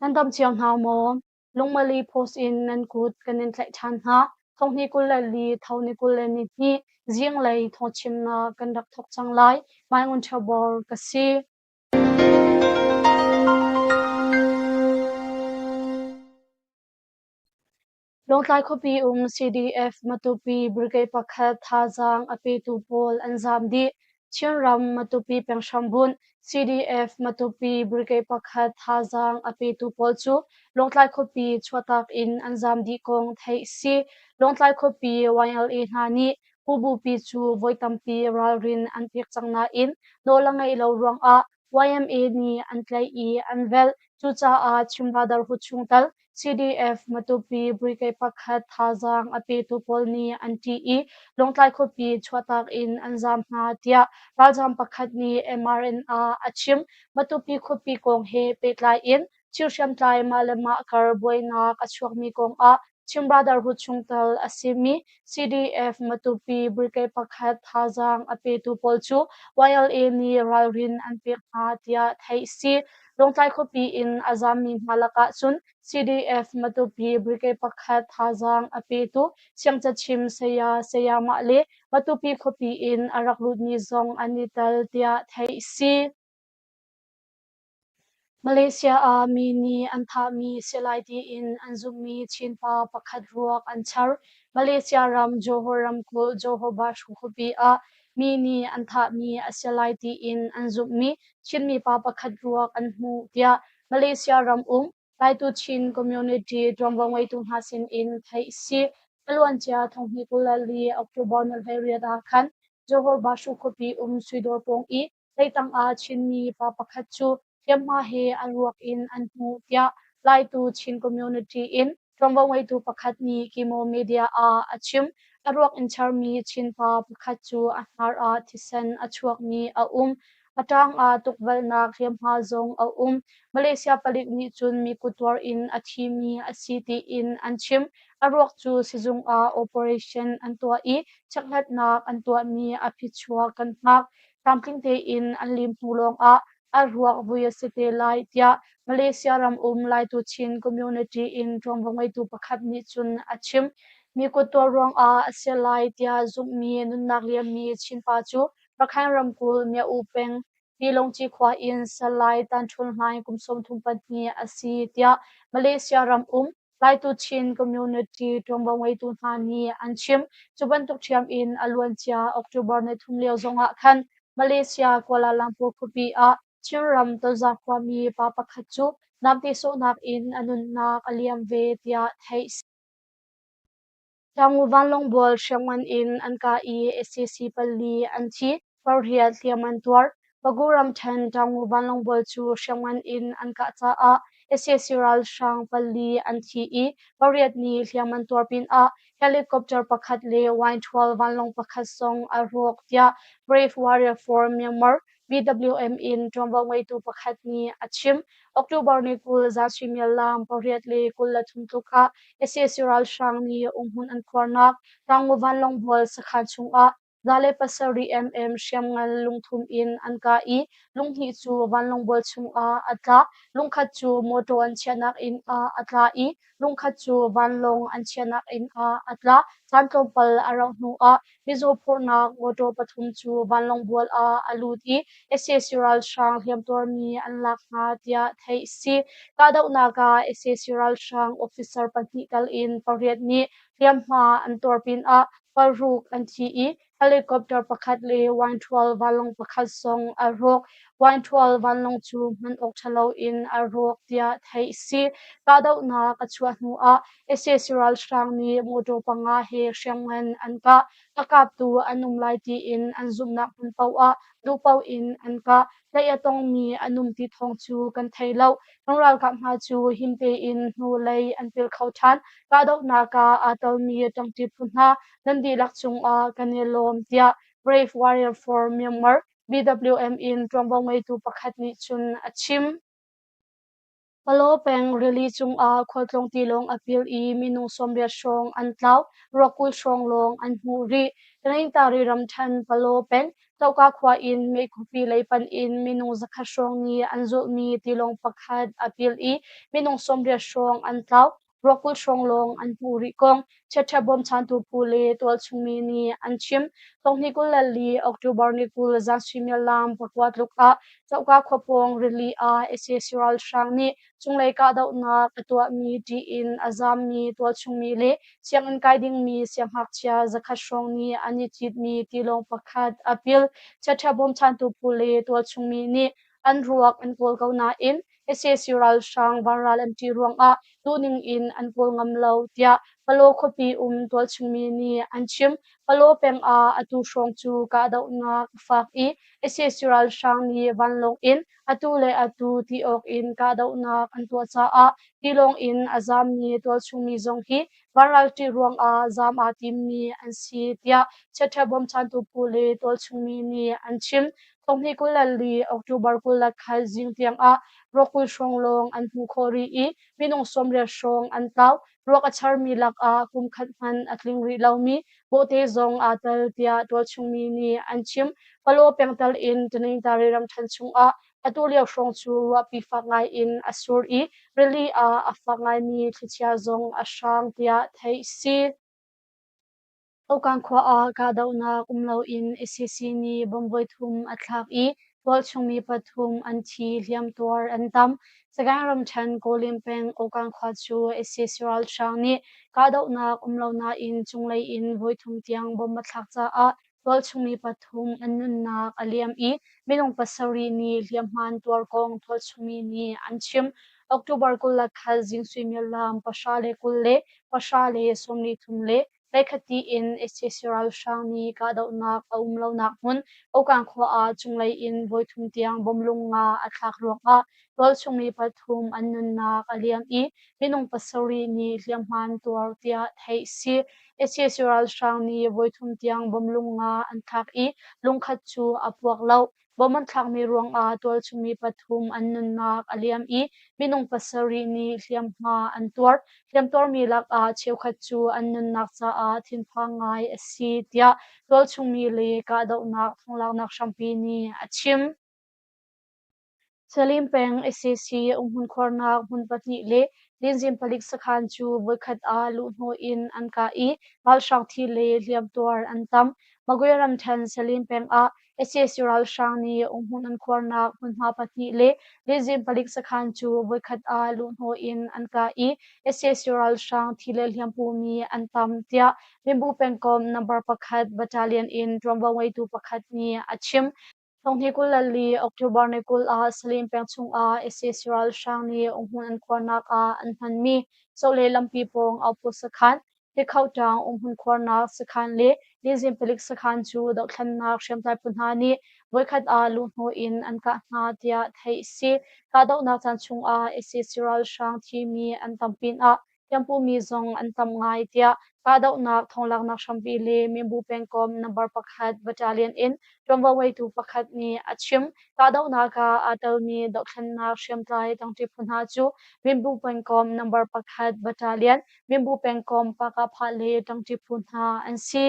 Nan dam cio hna maw? Lungmali post in nan kut kan in tlaih ṭhan hna. Thonghni 24, tho ni 22, zinglei thawngchimnak kan rak thawk cang lai. Mai Ngun Ṭhio Bor ka si. Lawngtlai khuapi um CDF Matupi Brigade pakhat thazaang a petu pawl an zaam dih. Chinram Matupi peng hrambunh CDF Matupi Brigade pakhat thazaang a petu pawl cu Lawngtlai khuapi chuahtak in an zaam dih kong theih a si. Lawngtlai khuapi YLA hna nih Pu Bupi cu voi tampi ralrin an pek cang nain nawl a ngeih lo ruangah YMA nih an tlaih i an velh. Cucaah Chin Brotherhood chungtel CDF Matupi Brigade pakhat thazaang a petu pawl nih an ṭih i Lawngtlai khuapi chuahtak in an zaam hna tiah ralzaam pakhat nih MRN ah a chim. Matupi khuapi kong he pehtlai in thil hriamtlai mah le mah kar buainak a chuakmi kong ah Chin Brotherhood chungtel a simi CDF Matupi Brigade pakhat thazaang a petu pawl cu YLA nih ralrin an pek hna tiah theih a si. Lawngtlai khuapi in a zaammi hna lakah cun CDF Matupi Brigade pakhat thazaang a petu siangcachim saya sayamah le Matupi khuapi in a rak lutmi zong an i tel tiah theih a si. Malaysia ah mi nih an thahmi si lai tiin an zumhmi Chin pa pakhat ruak an char. Malaysia ram Johor ramkulh Johor Bahru khuapi ah mi nih an thahmi a si lai tiin an zumhmi Chinmi pa pakhat ruak an hmuh tiah Malaysia ram um Laitu Chin Community ṭuanvo ngeitu hna sinin theih a si. A luancia thonghnih 24 October ni 18 ah khan Johor Bahru khuapi um Suidawr pawng i Leitang ah Chinmi pa pakhat cu hliamhma he a ruak in an hmuh tiah Laitu Chin Community in ṭuanvo ngeitu pakhat nih Kimo Media ah a chim. A ruak in charmi Chin pa pakhat cu a hnar ah thisen a chuakmi a um. A ṭang ah tukvelhnak hliamhma zong a um. Malaysia palik nih cun mi kuttuar in a thimi a si tiin an chim. A ruak cu sizung ah operation an tuah i chekhlatnak an tuahmi a phichuak kan hngak. Tlamtling tein an lim hnu lawngah a ruak vui a si te lai tiah Malaysia ram um Laitu Chin community in ṭuanvo ngeitu pakhat nih cun a chim. Mi kut tuar ruangah a si lai tiah zumhmi nunnak liammi Chinpa cu Rakhine ramkulh Mya-U peng Tilongci khua in Salai Tan Ṭhul Hlaing kum 34 a si tiah Malaysia ram um Laitu Chin community ṭuanvo ngeitu hna nih an chim. Cu bantuk ṭhiam in a luancia October ni thum lio zongah khan Malaysia Kuala Lumpur khuapi ah Chinram Tozah khuami pa pakhat cu namte sawhnak in a nunnak a liam ve tiah theih a si. Tamu vanlawngbual hriamngan in an kah i sac pali an thi, pariat hliam an tuar. Bagu ramṭhen Tamu vanlawngbual cu hriamngan in an kah caah sac ralhrang pali an thi i pariat nih hliam an tuar pinah helicopter pakhat le Y-12 vanlawng pakhat zong a rawk tiah Brave Warrior for Myanmar BWM in ṭuanvo ngeitu pakhat nih a chim. October ni 20 zan suimilam 8:23 tluk ah sac ralhrang nih umhmun an khuarnak Taungoo vanlawngbual sakhan chungah 107 mm hriamngan lungthum in an kah i lunghnih cu vanlawngbual chungah a tla. Lungkhat cu mawṭaw an chiahnak inn ah a tla i lungkhat cu vanlawng an chiahnak inn ah a tla. Caan tlawmpal a rauh hnuah mizaw phurhnak mawṭaw pathum cu vanlawng bual ah a lut i sac ralhrang hliamtuarmi an lak hna tiah theih a si. Kahdohnak ah sac ralhrang officer pahnih tal in pariat nih hliamhma an tuar pinah paruk an thi i Helicopter pakhat le Y-12 vanlawng pakhat zong a rawk. Y-12 vanlawng cu hman awk ṭha loin a rawk tiah theih a si. Kahdohnak a chuah hnuah sac ralhrang nih motor panga he hriamngan an kah. A kaptu an um lai tiin an zumhnak hmun paoh ah duhpaoh in an kah. Tlaih a tongmi an um ti thawng cu kan thei lo. Kan ralkap hna cu him tein hnulei an pil kho ṭhan. Kahdohnak ah aa telmi ṭangṭi phu hna nan dihlak cungah kan i lawm tiah Brave Warrior for Myanmar BWM in ṭuanvo ngeitu pakhat nih cun a chim. Palaw peng rili cungah khualtlawng tilawng a pil i minung 80 hrawng an tlau, ruak 20 hrawng lawng an hmuh rih. Tanintari ramṭhen Palaw peng Coka khua in Mei khuapi lei panh in minung 100 hrawng nih an zulhmi tilawng pakhat a pil i minung 80 hrawng an tlau. Ruak 20 hrawng lawng an hmuh rih kong chiatṭha bawmchantu phu le tualchungmi nih an chim. 24 October ni 20 zan suimilam 9 tluk ah Coka khua pawng rili ah sac ralhrang nih cunglei kahdohnak a tuahmi ṭih in a zaammi tualchungmi le sianginn kai dingmi siangngakchia 100 hrawng nih an i citmi tilawng pakhat a pil. Chiatṭha bawmchantu phu le tualchungmi nih an ruak an kawl ko nain sac ralhrang vanral an ṭih ruangah duhning in an kawl ngam lo tiah Palaw khuapi um tualchungmi nih an chim. Palaw peng ah atu hrawng cu kahdohnak a fak i sac ralhrang nih vanlawng in atu le atu ti awk in kahdohnak an tuah caah tilawng in a zaammi tualchungmi zong hi vanral ṭih ruangah zaam aa timmi an si tiah chiatṭha bawmchantu phu le tualchungmi nih an chim. 2024 October 21 zing tiangah ruak 20 hrawng lawng an hmuh khawh rih i minung 80 hrawng an tlau. Ruak a charmi lakah kum khat hmanh a tling rih lomi bawhte zong aa tel tiah tualchungmi nih an chim. Palaw pengtal in Taningtari ramṭhen chungah atu lio hrawng cu ruahpi fak ngai in a sur i rili ah a fak ngaimi thlichia zong a hrang tiah theih si. Okang khua ah kahdohnak um loin sac nih bomb voithum a thlak i tualchungmi pathum an thi, hliamtuar an tam. Sagaing ramṭhen Kawlin peng Okang khua cu sac ralhrang nih kahdohnak um lo nain cunglei in voithum tiang bomb a thlak caah tualchungmi pathum an nunnak a liam i minung pasarih nih hliamhma an tuar kong tualchungmi nih an chim. October 21 zing suimilam 10:20 le 10:33 le Hleikhat in sac ralhrang nih kahdohnak a um lonak hmun Okang khua ah cunglei in voithum tiang bomb lung nga a thlak ruangah tualchungmi pathum an nunnak a liam i minung pasarih nih hliamhma an tuar tiah theih a si. Sac ralhrang nih voithum tiang bomb lung nga an thlak i lungkhat cu a puak lo. Bomb an thlakmi ruangah tualchungmi pathum an nunnak a liam i minung pasarih nih hliamhma an tuar. Hliamtuarmi lakah cheukhat cu an nunnak caah thinphang ngai a si tiah tualchungmi le kahdohnak thonglaknak hrampi nih a chim. Salim peng sac umhmun khuarnak hmun pahnih le Linzin palik sakhan cu voikhat ah luhhnawh in an kah i ralhrang thi le hliamtuar an tam. Magwe ramṭhen Salim peng ah sac ralhrang nih umhmun an khuarnak hmunhma pahnih le Linzin palik sakhan cu voikhat ah luhhnawh in an kah i sac ralhrang thi le hliampumi an tam tiah Minbu pengkomh number 1 battalion in ṭuanvo ngeitu pakhat nih a chim. 2024 October ni 20 ah Salim peng chungah sac ralhrang nih umhmun an khuarnak ah an hmanmi Sohle lampi pawng outpost sakhan, Tikhoṭang umhmun khuarnak sakhan le Lizin palik sakhan cu dohthlennak hriamtlai phu hna nih voikhat ah luhhnawh in an kah hna tiah theih a si. Kahdohnak caan chungah sac ralhrang thimi an tam pinah Hliampumi zong an tam ngai tiah kahdohnak thonglaknak hrampi le Minbu pengkomh number 1 battalion in ṭuanvo ngeitu pakhat nih a chim. Kahdohnak ah aa telmi dohthlennak hriamtlai ṭangṭi phu hna cu Minbu pengkomh number 1 battalion, Minbu pengkomh Pakahphah le ṭangṭi phu hna an si.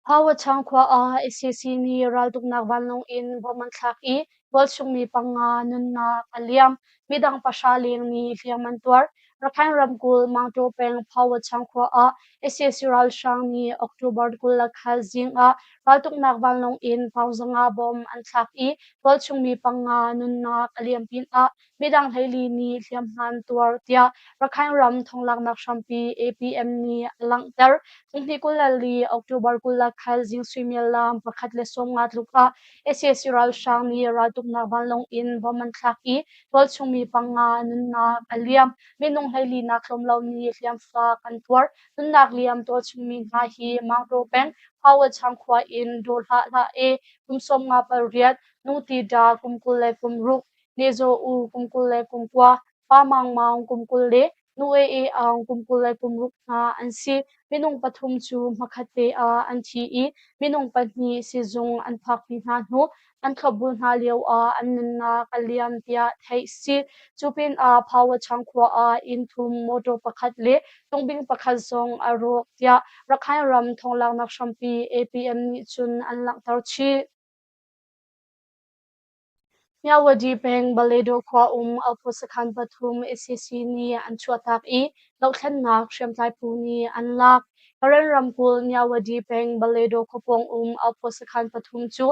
Hawachang khua ah sac nih raltuknak vanlawng in bomb an thlak i tualchungmi panga nunnak a liam. Midang pahra leng nih hliam an tuar. Rakhine ramkulh Mangtaw peng Phawachang khua ah sac ralhrang nih October 21 zing ah raltuknak vanlawng in pauzanga bomb an thlak i tualchungmi panga nunnak a liam pinah midang 14 nih hliamhma an tuar tiah Rakhine ram thonglaknak hrampi APM nih a langhter. 2024 October 21 zing suimilam 1:50 tluk ah sac ralhrang nih raltuknak vanlawng in bomb an thlak i tualchungmi panga nunnak a liam. Minung 14 nak tlawm lo nih hliamfak an tuar. Nunnak liam tualchungmi hna hi Mangtaw peng Hawachang khua in Daw Hlah Hlah E kum 58, Nu Ti Da kum 26, Nezaw U kum 29, Pa Maung Maung kum 20 le Nu Ae Aung kum 26 hna an si. Minung pathum cu hmakhatte ah an thi i minung pahnih sizung an phakpi hna hnu an thlopbul hna lioah an nunnak a liam tiah theih si. Cu pinah Phawachang khua ah inn thum, motor pakhat le tungbing pakhat zong a rawk tiah Rakhine ram thonglaknak hrampi APM nih cun an langhter chih. Myawaddy peng Baledo khua um Alphaw sakhan pathum sac nih an chuahtak i dohthlennak hriamtlai phu nih an lak. Karen ramkulh Myawaddy peng Baledo khuapawng um Alphaw sakhan pathum cu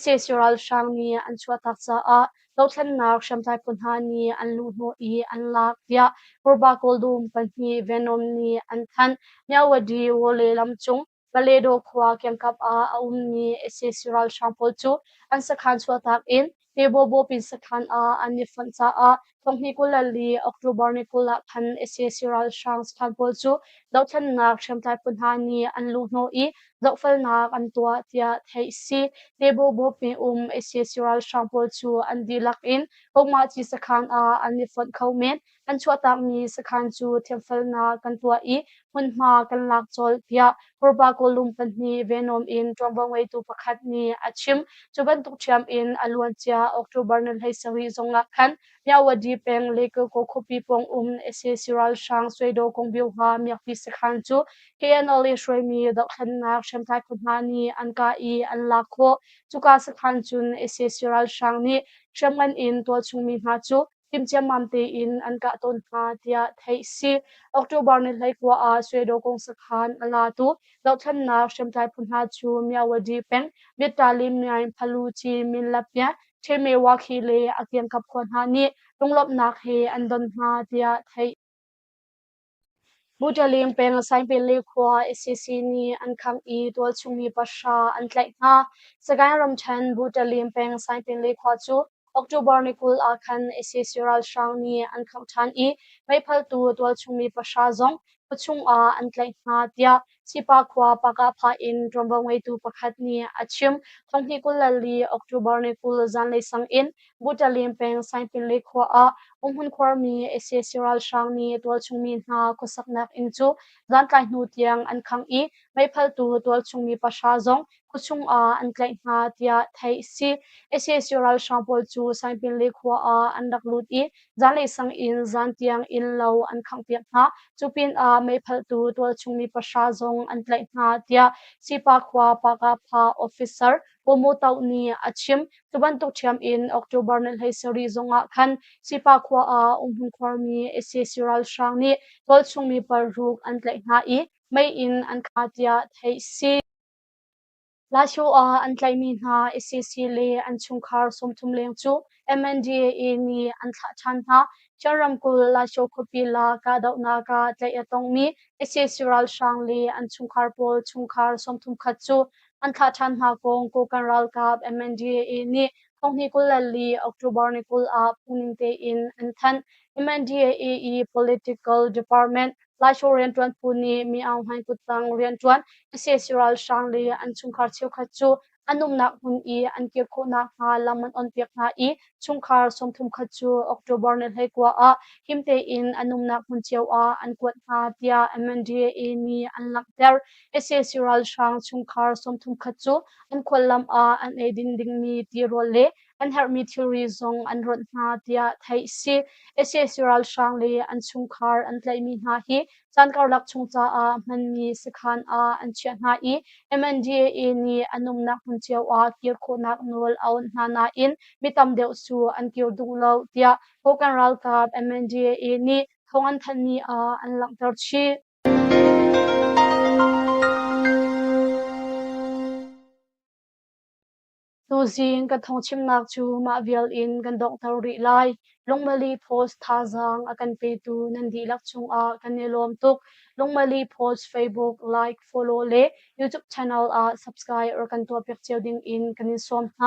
sac ralhrang nih an chuahtak caah dohthlennak hriamtlai phu hna nih an luhhnawh i an lak tiah Purba Kawldum pahnih Venom nih an thanh. Myawaddy Wole lam cung Baledo khua kiangkap ah a ummi sac ralhrang pawl cu an sakhan chuahtak in Tebobawpin sakhan ah an i fonh caah thonghnih 24 October ni 20 ah khan sac ralhrang sakhan pawl cu dohthlennak hriamtlai phu hna nih an luhhnawh i dohfelnak an tuah tiah theih a si. Tebobawpin um sac ralhrang pawl cu an dihlak in Kawhmahci sakhan ah an i fonh kho men. Kan chuahtakmi sakhan cu thiamfelnak kan tuah i hmunhma kan lak colh tiah Purba Kawlum pahnih Venom in ṭuanvo ngeitu pakhat nih a chim. Cu bantuk ṭhiam in a luancia October ni 17 zongah khan Myawaddy peng Lekeko khuapi pawng um sac ralhrang Swedaw Kongbyuha miakpi sakhan cu KNLA hruaimi dohthlennak hriamtlai phu hna nih an kah i an lak khawh. Cuka sakhan cun sac ralhrang nih hriamngan in tualchungmi hna cu timhciammam tein an kah tawn hna tiah theih si. October ni 19 ah Swedaw kong sakhan a latu dohthlennak hriamtlai phu hna cu Myawaddy peng Myattalim Myaing Phaluci Minlapya Ṭhemewakhi le a kiangkap khua hna nih lunglawmhnak he an don hna tiah theih. Butaling peng Saingpele khua sac nih an khangh i tualchung mi pahra an tlaih hna. Sagaing ramṭhen Butaling peng Saingpele khua cu October ni 20 ah khan sac ralhrang nih an khangh ṭhan i meiphaltu tualchung mi pahra zong khuachung ah an tlaih hna tiah Sipa khua Pakahpha in ṭuanvo ngeitu pakhat nih a chim. Thonghnih 24 October ni 20 zanlei sang in Butalim peng Saingpinle khua ah umhmun khuarmi sac ralhrang nih tualchung mi hna khuasaknak inn cu zantlai hnu tiang an khangh i meiphaltu tualchung mi pahra zong khuachung ah an tlaih hna tiah theih a si. Sac ralhrang pawl cu Saingpinle khua ah an rak lut i zanlei sang in zan tiang inn lo an khanghpiak hna. Cu pinah meiphaltu tualchung mi pahra zong an tlaih hna tiah Sipa khua Pakapha officer Pu Mu Toh nih a chim. Cu bantuk ṭhiam in October ni 17 zongah khan Sipa khua ah umhmun khuarmi sac ralhrang nih tualchung mi paruk an tlaih hna i mei in an khah tiah theih a si. Lashio ah an tlaihmi hna sac le an chungkhar 30 leng cu MNDAA nih an thlah ṭhan hna. Chin ramkulh Lashio khuapi la kahdohnak ah tlaih a tongmi sac ralhrang le an chungkhar pawl chungkhar 31 cu an thlah ṭhan hna kong Kokang ralkap MNDAA nih thonghnih 24 October ni 20 ah phungning tein an thanh. MNDAA i Political Department Laiso rianṭuan phu nih Mi Aung Hlaing kuttang rianṭuan sac ralhrang le an chungkhar cheukhat cu an umnak hmun i an kir khawh nakhnga lam an onpiak hna i chungkhar 30 khat cu October ni 19 ah him tein an umnak hmun cio ah an kuat hna tiah MNDAA nih an langhter. Sac ralhrang chungkhar 30 khat cu an khuallam ah an eidin dingmi tirawl le an herhmi thilri zong an rawnh hna tiah theih a si. Sac ralhrang le an chungkhar an tlaihmi hna hi caan karlak chung caah hmanmi sakhan ah an chiah hna i MNDAA nih an umnak hmun cio ah kir khawhnak nawl a awnh hna nain mi tam deuh cu an kir duh lo tiah Kokang ralkap MNDAA nih thawng an thanhmi ah an langhter chih. Tuzing kan thawngchimnak cu mah vial in kan donghter rih lai. Lungmali Post thazaang a kan petu nan dihlak cungah kan i lawm tuk. Lungmali Post Facebook like, follow le YouTube channel ah subscribe or kan tuahpiak cio ding in kan in sawm hna.